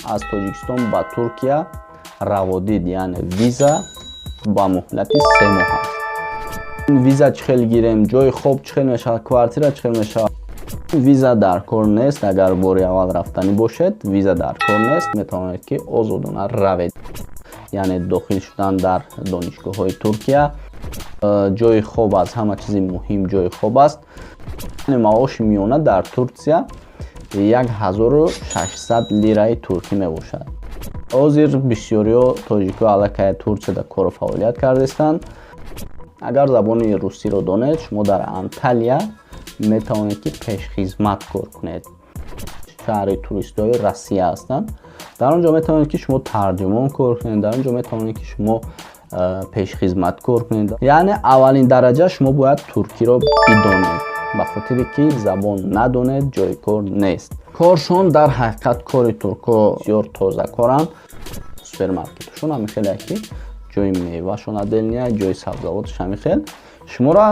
аз Тоҷикистон ба Туркия раводид, яъне виза ба муҳлати 3 моҳ аст. Виза чӣ хел гирем, ҷои хоб чӣ хел мешавад, квартира чӣ хел мешавад? Виза дар кор нест. Агар бори аввал рафтанӣ бошед, виза дар кор нест, метавонед ки озодона равед. Яъне дохил шудан дар донишгоҳҳои Туркия, ҷои хоб, аз ҳама чизи муҳим ҷои хоб аст. Маоши миёна дар Турсия 1600 лираи туркӣ мебошад. Ҳозир бисёриҳо тоҷикҳо аллакай Турсияда кору фаъолият кардаистанд. Агар забони русиро донед, шумо дар Анталия метавонед ки пешхизмат кор кунед. Шаҳри туристҳои Россия ҳастанд. Дар он ҷо метавонед ки шумо тарҷумон кор кунед, дар он ҷо метавонед ки шумо пешхизмат кор кунед. Яъне аввалин дараҷа шумо бояд туркиро бидонед, ба хотире ки забон надонед, ҷои кор нест. Коршон дар ҳақиқат кори туркҳо бисёр тозакоранд. Супермаркетшон ҳамин хеле ки ҷои мевашон отдельный, ҷои сабзавотш ҳамин хел. Шуморо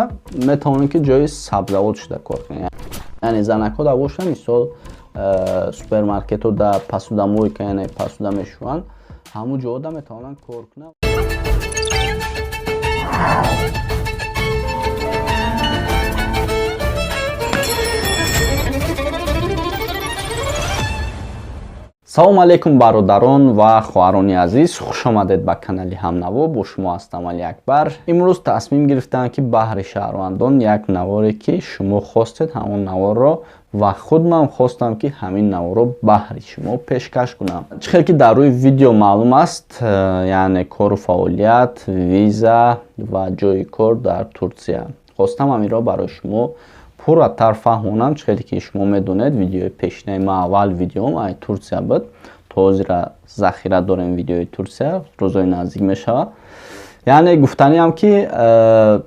метавонед ки ҷои сабзавот шуда кор кунед. Яъне занакҳо да бошанд, мисол, супермаркетҳо да посудомойка, яъне посуда мешӯянд, ҳамун ҷода метавонанд кор кунанд. Салом алейкум, бародарон ва хоҳарони азиз, хушомадед ба канали Ҳамнаво. Бо шумо ҳастам Али Акбар. Имрӯз тасмим гирифтам, ки баҳри шаҳрвандон як наворе ки шумо хостед, ҳамон наворро, ва худ ман хостам, ки ҳамин наворро баҳри шумо пешкаш кунам. Чӣ хел ки дар рӯи видео маълум аст, яъне кору фаъолият, виза ва ҷои кор дар Турсия. Хостам ҳаминро барои шумо пурратар фаҳмонам. Чӣ хеле ки шумо медонед, видеои пешинаи ман, аввал видеом ай Турсия буд. То ҳозира захира дорем видеои Турсия, рӯзои наздик мешавад. Яъне гуфтаниам ки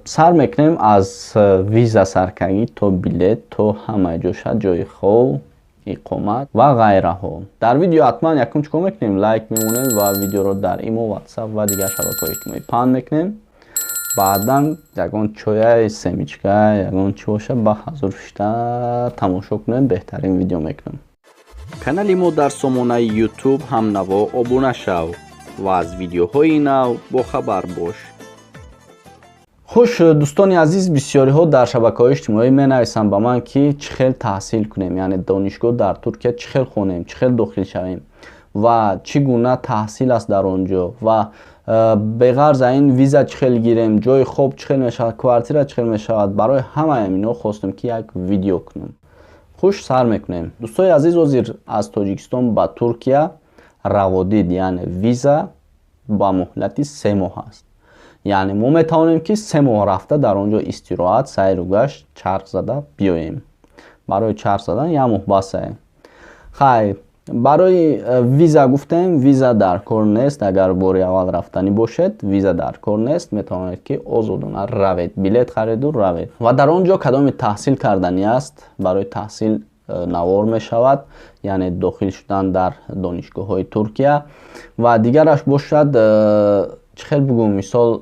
сар мекунем аз виза саркагӣ то билет, то ҳамаи ҷоша, ҷои хоб, иқомат ва ғайраҳо. Дар видео ҳатман якум чӣ кор мекунем? Лайк мемонем ва видеоро дар имо, Ватсап ва дигар шабакаҳои иҷтимоӣ паҳн мекунем. Баъдан ягон чоя, семечка, ягон чӣ боша, ба ҳазур шита тамошо кунем, беҳтарин видео мекунам. Канали мо дар сомонаи Ютуб Ҳамнаво обуна шав ва аз видеоҳои нав бохабар бош. Хуш, дӯстони азиз, бисёриҳо дар шабакаҳои иҷтимоӣ менависанд ба ман, ки чӣ хел таҳсил кунем, яъне донишгоҳ дар Туркия чӣ хел хонем, чӣ хел дохил шавем ва чӣ гуна таҳсил аст дар он ҷо, ва беғарз аз ин виза чӣ хел гирем, ҷои хоб чӣ хел мешавад, квартира чӣ хел мешавад. Барои ҳамаи ҳаминҳо хостем, ки як видео кунем. Хуш, сар мекунем. Дӯстои азиз, ҳозир аз Тоҷикистон ба Туркия раводид, яъне виза ба муҳлати 3 моҳ аст. Яъне мо метавонем, ки 3 моҳ рафта дар он ҷо истироҳат, сайру гашт, чарх зада биёем. Барои чарх задан як моҳ басае. Хайр, барои виза гуфтем, виза дар кор нест. Агар бори аввал рафтанӣ бошед, виза дар кор нест, метавонед ки озодона равед, билет хариду равед. Ва дар он ҷо кадоме таҳсил карданӣ аст, барои таҳсил навор мешавад, яъне дохил шудан дар донишгоҳҳои Туркия ва дигараш бошад. Чӣ хел бугӯм, мисол,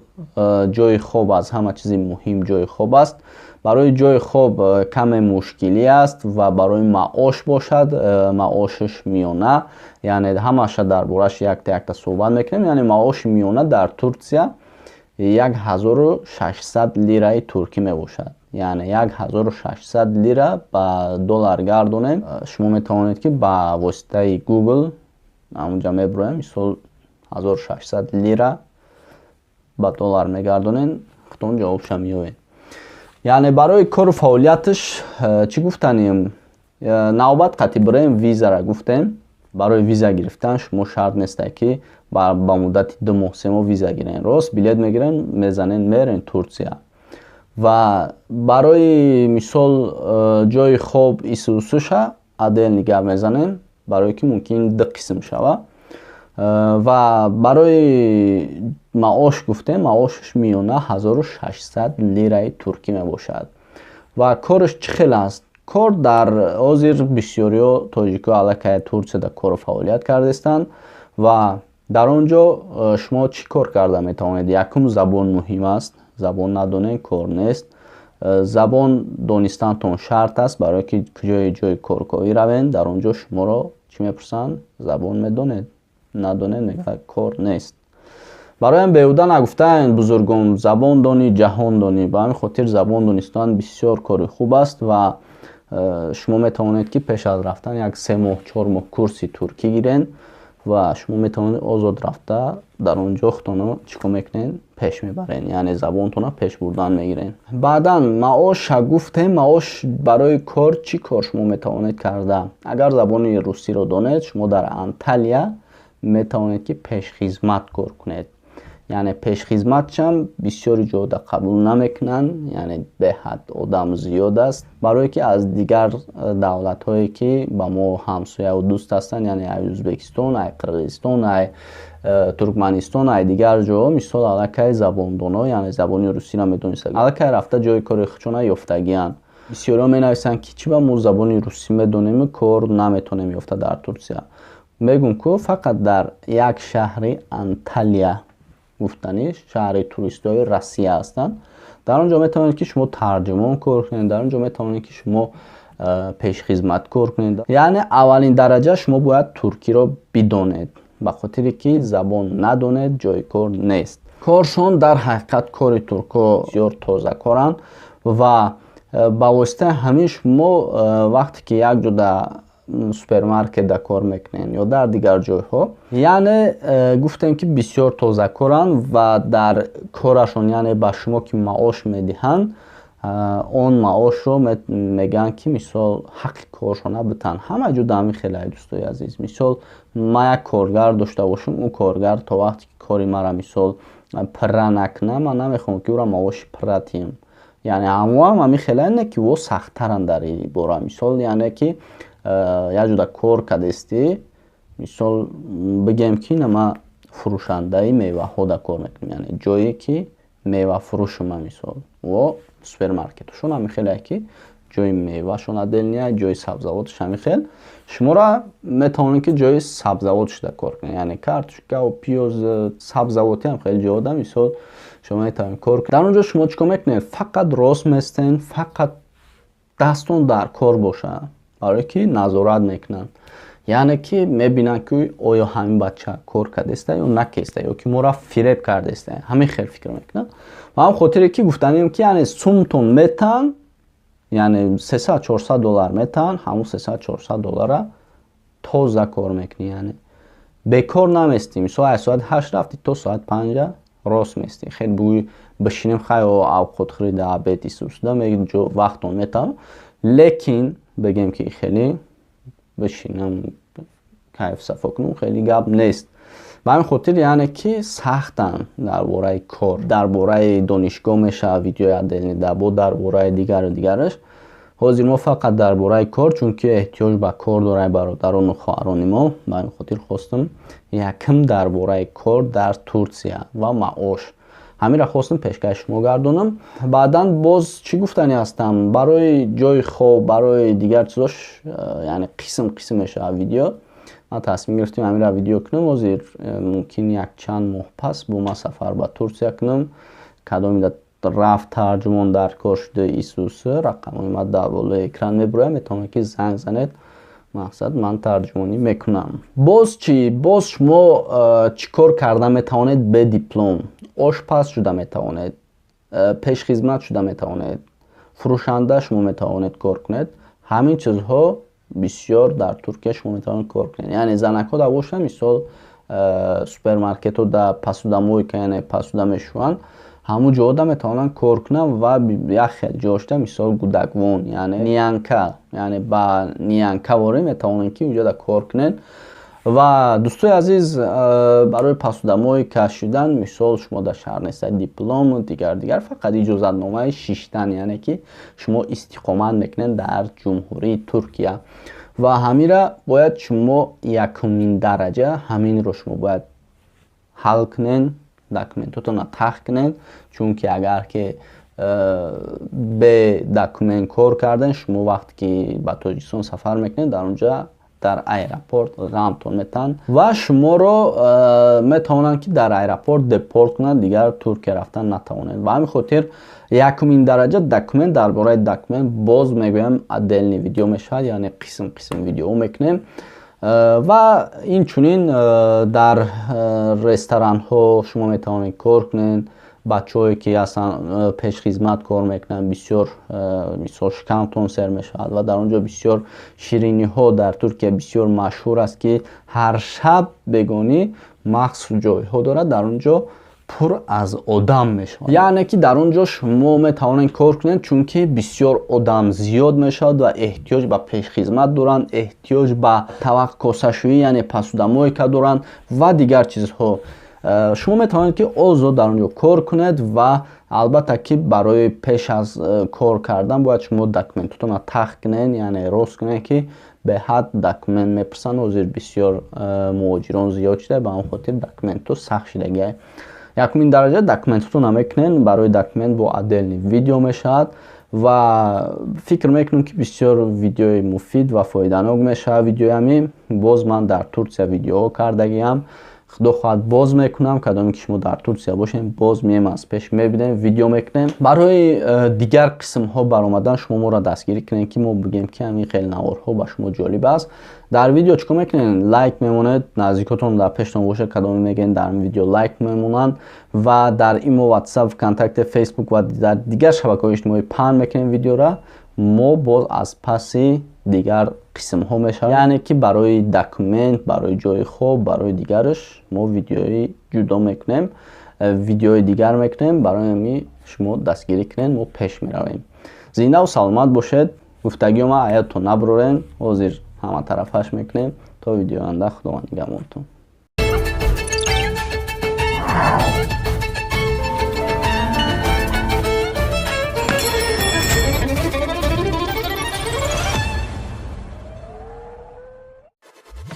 ҷои хоб, аз ҳама чизи муҳим ҷои хоб аст. Барои ҷои хоб каме мушкилӣ аст ва барои маош бошад, маошаш миёна, яъне ҳамаша дар бораш якта якта суҳбат мекунем. Яъне маоши миёна дар Турсия 1600 лираи туркӣ мебошад. Яъне 1600 лира ба доллар гардонем, шумо метавонед ки ба воситаи Google ҳамунҷа мебуроем, мисол, 1600 лира ба доллар мегардонем, худтон ҷавобша меёбед. Яъне барои кору фаъолияташ чӣ гуфтанем? Навбат қатъи бираем, визара гуфтем. Барои виза гирифтан шумо шарт несте, ки ба муддати 2 моҳ, 3 моҳ виза гирен. Рост билет мегирен, мезанен, мерен Турсия. Ва барои мисол ҷои хоб, исусуша отдельный гап мезанем, барое ки мумкин ду қисм шава. Ва барои маош гуфтем, маошаш миёна 1600 лираи туркӣ мебошад. Ва кораш чӣ хел аст? Кор дар ҳозир бисёриҳо тоҷикҳо аллакай Турсияда кору фаъолият кардаистанд. Ва дар он ҷо шумо чӣ кор карда метавонед? Якум, забон муҳим аст. Забон надонед, кор нест. Забон донистантон шарт аст, барое ки куҷои ҷои коркорӣ равен, дар он ҷо шуморо Чӣ мепурсанд? Забон медонед? Надонед, мегӯяд, кор нест. Бароям беҳуда нагуфтаанд бузургон: забон донӣ, ҷаҳон донӣ. Ба ҳамин хотир забон донистан бисёр кори хуб аст ва шумо метавонед, ки пеш аз рафтан як 3 моҳ, 4 моҳ курси туркӣ гирен ва шумо метавонед озод рафта дар он ҷо худтонро чӣ кор мекунед, пеш мебаред, яъне забонтонро пеш бурдан мегиред. Баъдан маоша гуфтем. Маош барои кор, чӣ кор шумо метавонед карда? Агар забони русиро донед, шумо дар Анталия метавонед, ки пешхизмат кор кунед. Яъне пешхизматшам бисёри ҷода қабул намекунанд, яъне беҳад одам зиёд аст, барое ки аз дигар давлатҳое, ки ба мо ҳамсояву дӯст ҳастанд, яъне ай Ӯзбекистон, ай Қирғизистон, ай Туркманистон, ай дигар ҷоҳо, мисол, аллакай забондоно, яъне забони русиро медониста, аллакай рафта ҷои кори худшона ёфтагианд. Бисёриҳо менависанд, ки чӣ ба мо забони русӣ медонему кор наметонем ёфта дар Турсия. Мегӯм ку, фақат дар як шаҳри Анталия, гуфтанӣ шаҳри туристҳои Россия ҳастанд, дар он ҷо метавонед, ки шумо тарҷумон кор кунед, дар он ҷо метавонед, ки шумо пешхизмат кор кунед. Яъне аввалин дараҷа шумо бояд туркиро бидонед, ба хотире ки забон надонед, ҷои кор нест. Коршон дар ҳақиқат кори туркҳо бисёр тозакоранд ва ба воситаи ҳамин шумо вақте ки як ҷода супермаркетда кор мекунед ё дар дигар ҷойҳо, яъне гуфтем, ки бисёр тозакоранд ва дар корашон, яъне ба шумо ки маош медиҳанд, он маошро мегӯянд, ки мисол ҳаққи коршона битан. Ҳама ҷо ҳамин хеле, дӯстои азиз. Мисол, ман як коргар дошта бошам, ӯ коргар то вақте ки кори мара, мисол, пурра накунад, ман намехоҳам, ки ӯро маоши пурра диҳам. Яъне ҳамоам ҳамин хеле не, ки во сахттаранд дар ин бора. Мисол, яъне ки як ҷода кор кардестӣ, мисол, бигем, ки на, ман фурӯшандаи меваҳода кор мекунам, яъне ҷое ки мевафурӯшума. Мисол, во супермаркетшон ҳамин хеле, ки ҷои мевашон отдельный, ҷои сабзавотш ҳамин хел. Шуморо метавонед, ки ҷои сабзавот шуда кор кунед, яъне картошкаву пиёз, сабзавотӣ ҳам хеле ҷода, мисол, шумо метавонед кор кунед. Дар он ҷо шумо чӣ кор мекунед? Фақат рост местен, фақат дастон дар кор бошад, барое ки назорат мекунанд, яъне ки мебинанд, ки оё ҳамин бача кор кардеста ё накеста, ё ки моро фиреб кардеста. Ҳамин хел фикр мекунанд. Ба ҳам хотире ки гуфтанем, ки яъне сумтон метаҳанд, яъне 300, 400 доллар метаҳанд, ҳамун 300, 400 доллара тоза кор мекунӣ, яъне бекор наместӣ. Мисол, аз соати 8 рафтӣ, то соати 5 рост местӣ. Хел бугӯй бишинем, хай, авқот хӯрида, обед исусуда, вақтон метавон, лекин бигем, ки хеле бишинам, кайф сафо кунам, хеле гап нест. Ба ҳамин хотир, яъне ки сахтанд дар бораи кор. Дар бораи донишгоҳ мешавад видеои отдельный, бо дар бораи дигару дигараш. Ҳозир мо фақат дар бораи кор, чунки эҳтиёҷ ба кор дорем бародарону хоҳарони мо. Ба ҳамин хотир хостам якм дар бораи кор дар Турсия ва маош, ҳаминро хостам пешкаши шумо гардонам. Баъдан боз чӣ гуфтанӣ ҳастам? Барои ҷои хоб, барои дигар чизош, яъне қисм қисм мешавад видео. Ман тасмим гирифтем ҳаминро видео кунам. Ҳозир мумкин якчанд моҳ пас бо ман сафар ба Турсия кунам. Кадомида рафт тарҷумон дар кор шуда исус, рақамҳои ман дар болои экран мебурояд, метавонед, ки занг занед. Мақсад, ман тарҷумонӣ мекунам. Боз чӣ? Боз шумо чӣ кор карда метавонед бе диплом? Ошпаз шуда метавонед, пешхизмат шуда метавонед, фурӯшанда шумо метавонед кор кунед. Ҳамин чизҳо бисёр дар Туркия шумо метавонед кор кунед. Яъне занакҳо да бошанд, мисол, супермаркетҳо да посудомойка, яъне посуда мешӯянд, ҳамун ҷода метавонанд кор кунанд. Ва як хел ҷошта, мисол, гудаквон, яъне нянька, яъне ба нянька ворӣ метавонед, ки унҷода кор кунед. Ва дӯстои азиз, барои посудомойка шудан, мисол, шумо дар шаҳр нестед, диплому дигар дигар, фақат иҷозатномаи шиштан, яъне ки шумо истиқомат мекунед дар Ҷумҳурии Туркия. Ва ҳаминра бояд шумо якумин дараҷа ҳаминро шумо бояд ҳал кунед, документотонро тах кунед, чунки агар ки бе документ кор карден, шумо вақте ки ба Тоҷикистон сафар мекунед, дар онҷа дар аэропорт ғамтон метаҳанд ва шуморо метавонанд, ки дар аэропорт депорт кунанд, дигар Туркия рафтан натавонед. Ба ҳамин хотир якумин дараҷа документ. Дар бораи документ боз мегӯям, отдельный видео мешавад, яъне қисм қисм видео мекунем. Ва инчунин дар ресторанҳо шумо метавонед кор кунед. Бачаҳое ки ҳастанд, пешхизмат кор мекунанд, бисёр мисол шикамтон сер мешавад ва дар он ҷо бисёр шириниҳо дар Туркия бисёр машҳур аст, ки ҳар шаб бегонӣ махсус ҷойҳо дорад, дар он ҷо пур аз одам мешавад. Яъне ки дар он ҷо шумо метавонед кор кунед, чунки бисёр одам зиёд мешавад ва эҳтиёҷ ба пешхизмат доранд, эҳтиёҷ ба тавақ косашӯӣ, яъне посудомойка доранд ва дигар чизҳо. Шумо метавонед ки озод дар он ҷо кор кунед ва албатта ки барои пеш аз кор кардан бояд шумо документотонро тахт кунед, яъне рост кунед, ки беҳад документ мепурсанд. Ҳозир бисёр муҳоҷирон зиёд шуда, ба он хотир документҳо сахт шудагиай. Якумин дараҷа документотонро мекунед, барои документ бо отдельный видео мешавад ва фикр мекунам, ки бисёр видеои муфид ва фоиданок мешавад видеоями. Боз ман дар Турсия видеоҳо кардагиам, худо хоҳад, боз мекунам. Кадоме ки шумо дар Турсия бошем, боз меем, аз пеш мебинем, видео мекунем. Барои дигар қисмҳо баромадан шумо моро дастгирӣ кунед, ки мо бигем, ки ҳамин хел наворҳо ба шумо ҷолиб аст. Дар видео чӣ кор мекунед? Лайк мемонед, наздикотон дар пештон бошад, кадоме мегӯед, дар видео лайк мемонанд ва дар имо, Ватсап, Вконтакте, Фейсбук ва дар дигар шабакаҳои иҷтимоӣ паҳн мекунем видеора. Мо боз аз паси дигар қисмҳо мешавад, яъне ки барои документ, барои ҷои хоб, барои дигараш мо видеои ҷудо мекунем, видеои дигар мекунем. Барои ҳамин шумо дастгирӣ кунед, мо пеш меравем. Зиндаву саломат бошед. Гуфтагиё ма аёдтон набурорен, ҳозир ҳама тарафаш мекунем. То видеои оянда, Худованд нигаҳбонтон.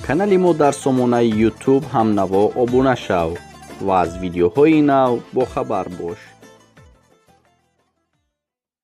Канали мо дар сомонаи YouTube Ҳамнаво обуна шав ва аз видеоҳои нав бохабар бош.